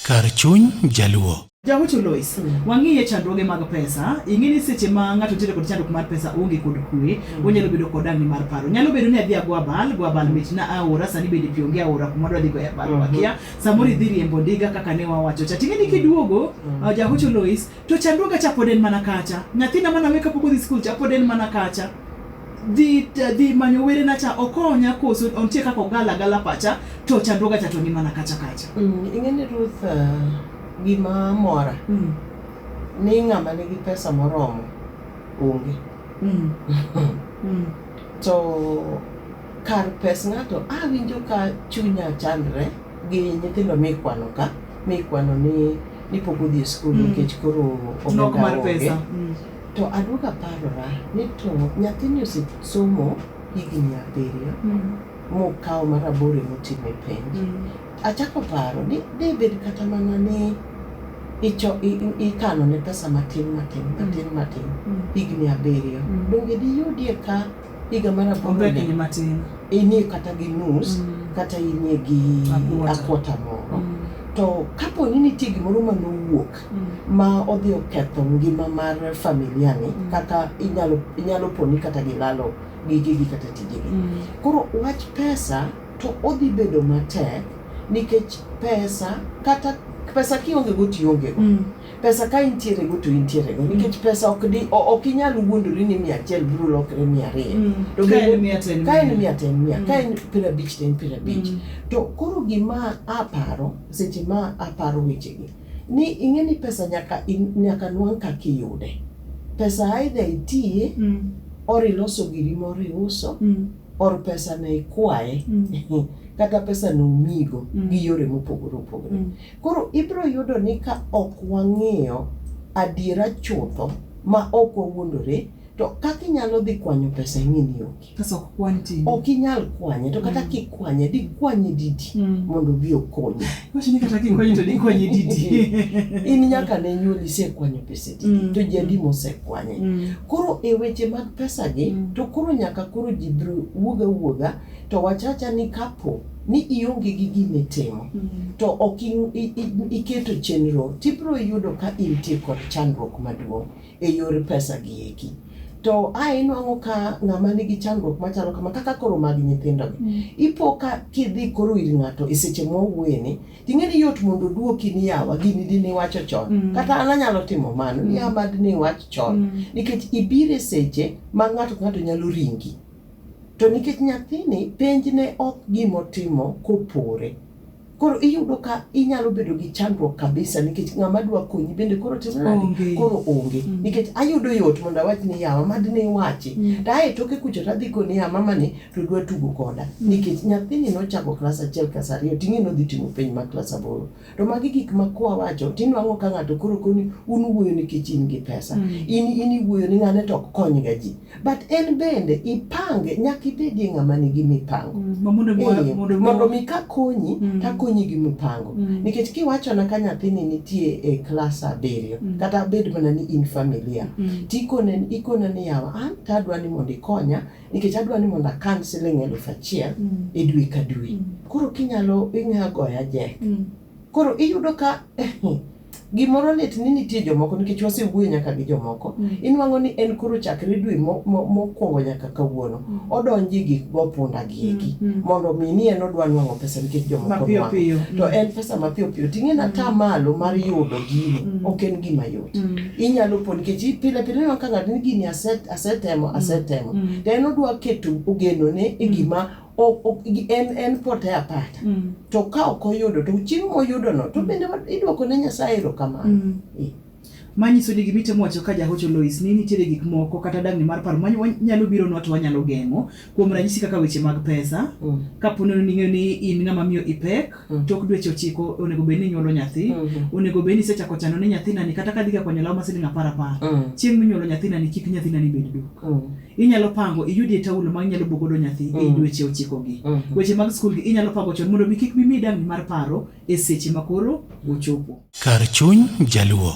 Kar chuny Jaluo. Jagocho Lois, wang'iye chandruoge mag pesa, ing'e ni seche ma ng'ato nitiere kod chandruok mar pesa oonge kod kwe, onyalo bedo kod dangni mar paro. Nyalo bedo ni adhi ago abal, go abal mit na aora, sani bende pi onge aora kuma adwa dhi goyo abal wakia. Samoro idhi riembo ndiga kaka ne wawacho cha. Ting'e ni kiduogo, Jagocho Lois, to chandruoga cha pod en mana kacha. Nyathina mana we kapok odhi skul cha pod en mana kacha. Dhi dhi manyo werena cha okonya koso ontie kaka ogala gala pacha to chandruoga cha to ni mana kacha kacha. Ing'e ni Ruth, gima mora ni ng'ama nigi pesa moromo onge. To kar pes ng'ato awinjo ka chunya chandre gi nyithindo mikwano ka mikwano ni ni pok odhi e skul nikech koro Nok omenda mar onge. pesa. To aduogo aparora ni to nyathini osesomo higni 7 mokawo mar aboro emotime penj. Achako paro ni debed kata mana ni icho, ikano ne pesa matin matin matin matin higni 7. Donge diyudie ka higa mar aboro Ombekni ni matin. inie kata gi nus kata inie gi Akwota. akwota moro. To kapo ni nitie gimoro manowuok ma odhi oketho ngima mar familia ni kaka inyalo poni kata gilalo gigegi kata tijegi. Koro wach pesa to odhi bedo matek nikech pesa kata pesa kionge go to ionge go. Pesa ka intiere go to intiere go nikech pesa ok di ok inyal wuondori ni 100 biro lokre 200. To Ka en bende- 100 to en ka en 100. 100 to en 100, ka en 50 to en 50. To koro gima aparo seche ma aparo wechegi ni ing'e ni pesa nyaka nwang' kaka iyude. Pesa either itiye or iloso giri moro iuso or pesa ne ikwaye kata pesa no omigo gi yore mopogore opogore. Koro ibiro yudo ni ka ok wang'iyo adiera chutho ma ok wawuondore to kaka inyalo dhi kwanyo pesa ing'e ni onge. Pesa ok kwany tinde. Ok inyal kwanye to kata kikwanye dikwanye didi mondo obi okonyi. Iwacho ni kata kikwanye to dikwanye didi. In nyaka ne nyuoli isekwanyo pesa didi to ji adi mosekwanye. Koro e weche mag pesa gi to koro nyaka koro ji biro wuoga wuoga to wachacha ni kapo ni ionge gi gima itimo to ok iketo chenro tibiro yudo ka intie kod chandruok maduong' e yor pesa gi eki. To ae inwang'o ka ng'ama nigi chandruok machalo kama kaka koro mag nyithindo gi. Ipo ka kidhi koro ir ng'ato e seche mwawuoye ni ting'e ni yot mondo oduoki ni yawa gini dine iwacho chon. Kata an anyalo timo mano ni ama dine iwach chon. Nikech ibiro e seche ma ng'ato ka ng'ato nyalo ringi. To nikech nyathini penj ne ok gimotimo kopore. Koro iyudo ka inyalo bedo gi chandruok kabisa nikech ng'ama dwa konyi bende koro timo nade? Onge. Koro onge. Nikech ayudo yot mondo awach ni yawa mad ne iwachi. To ae toke kucha to adhi koni ya mama ni to dwa tugo koda. Nikech nyathini nochako klas 1 klas 2 ting'e nodhi timo penj mar klas 8. To magi gik ma kwa wacho tinwang'o ka ng'ato koro koni un uwuoyo nikech in gi pesa. In iwuoyo ni ng'ane to ok kony ga ji. But en bende ipange nyaka ibedie ng'ama nigi mipango. Mondo mi kakonyi takonyi gi mipango. Nikech kiwachona ka nyathini nitie e klas 7 kata bed mana ni in familia tikone ikone ni yawa an to adwa ni mondo ikonya nikech adwa ni mondo akan siling 1000 e dwe ka dwe. Koro kinyalo ing'e goya jek. Koro iyudo ka gimoro lit ni nitie jomoko nikech wasewuoyo nyaka gi jomoko. Inwang'o ni en koro chakre dwe mokwongo nyaka kawuono odonjo e gik go punda gi eki mondo mi ni en odwa nwang'o pesa nikech jomoko nwang'o. To en pesa mapiyo piyo ting'e na ata malo mar yudo gini ok en gima yot. Inyalo po nikech pile pile ineno ka ng'ato ni gini asetemo asetemo to en odwa keto ogenone e gima en pote apata. To ka ok oyudo to chieng' moyudo no to bende idwoko ne Nyasaye erokamano. Manyiso ni gimitemo wacho ka Jahocho Lois ni nitiere gik moko kata dangni mar paro ma nyalo bironwa to wanyalo geng'o. Kuom ranyisi kaka weche mag pesa, kapo ni ing'eyo ni in ng'ama miyo ipek, tok dweche 9 onego bed ni inyuolo nyathi, onego bed ni isechako chano ni nyathinani kata kadhi ka kwanyo law ma siling 10 10, chieng' minyuolo nyathinani kik nyathinani bed duk. Inyalo pango iyudie taulo ma inyalo buo godo nyathi e dweche 9 gi. Weche mag skul gi inyalo pango chon mondo mi kik mi dangni mar paro e seche ma koro ochopo. Kar chuny Jaluo.